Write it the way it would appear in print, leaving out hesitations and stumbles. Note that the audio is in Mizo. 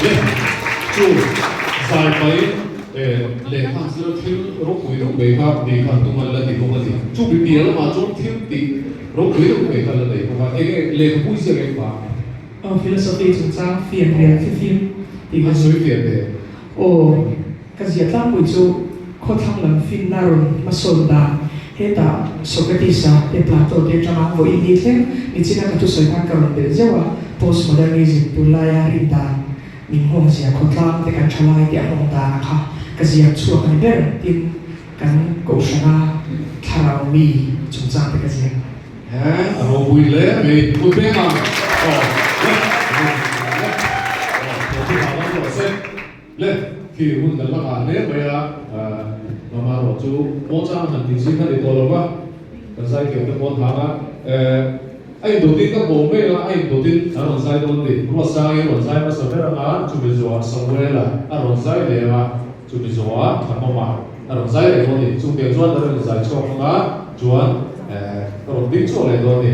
Le chu zai pahin lehkha zir thil ropui deuh mai kha mi khan tum an la ti bawk a ni. Chu mi piah lamah chuan thil tih ropui deuh mai kha la nei bawk a, enge lehkhabu ziak engvang? Aw philosophy chungchang fian rial fifim tih kha sawi fiah teh. Aw ka zia tlangpui chu khawthlang lam finna rawn hmasawn dan hetah Socrates-a te Plato te atanga vawiin ni thleng nichina ka thusawi khan ka rawn belh zeuh a, postmodernism tunlaia rin dan min nghawng zia khawtlang te kan thalai te a nghawng dan a kha ka ziak chhuak a ni ber tin kan kohhrana thlarau mi chungchang te ka ziak. He a ropui hle mai kut veng ang aw le le aw thaw chu thah dawn rawh se le khi hun kan la nghah hle mai a mama erawh chu muangchang han tih zing kha ni tawh lo va kan zai thiam te pawn thang a a indawtin ka bawm mai a a indawtin an rawn zai dawn ni Ruatsangin rawn zai hmasa ber anga chumi zawhah Samuela a rawn zai leh anga chumi zawhah Thamawma A rawn zai leh dawn ni. Chutiang chuan ka rawn inzai chhuak ang a, chuan ka rawn ding chhuak leh dawn ni.